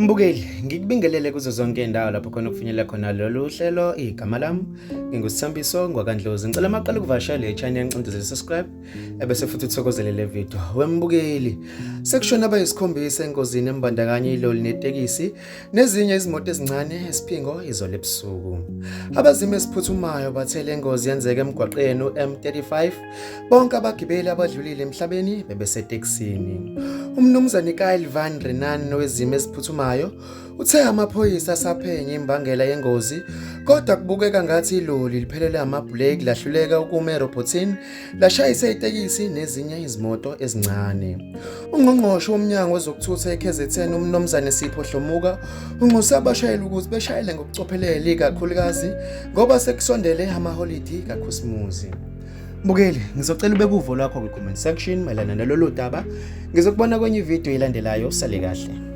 Mbukeli, ngikubingelele kuzo zonke indawo lapho khona ukufinyelela khona lolu hlelo. Igama lami nginguSithambiso ngwakaNdlozi. Ngicela maqala ukuvashela le channel ngicindezele subscribe ebese futhi uthokozele le video. Wembukeli, sekushona abayisikhombisa engozini embandakanya iloli netekisi nezinye izimoto ezincane eSiphingo izolo ebusuku. Abazimo esiphuthumayo bathe le ngozi yenzeke emgwaqeni u-M35. Bonke abagibeli abadlulile emhlabeni bebesetekisini. UMnumzane Kyle Van Renan wezimo eziphuthumayo uthe amaphoyisa asaphenya imbangela yengozi kodwa kubukeka ngathi iloli liphelele amabhuleki lahluleka ukuma erobhothini lashayisa itekisi nezinye izimoto ezincane. Ungqongqoshe womnyango wezokuthutha eKZN uMnumzane Sipho Hlomuka unxuse abashayeli ukuthi beshayele ngokucophelela ikakhulukazi ngoba sekusondele amaholidi kaKhisimuzi. Mbukeli, ngizocela ubeke uvo lwakho kwi-comment section mayelana nalolu daba. Ngizokubona kwenye ividiyo elandelayo. Sale kahle.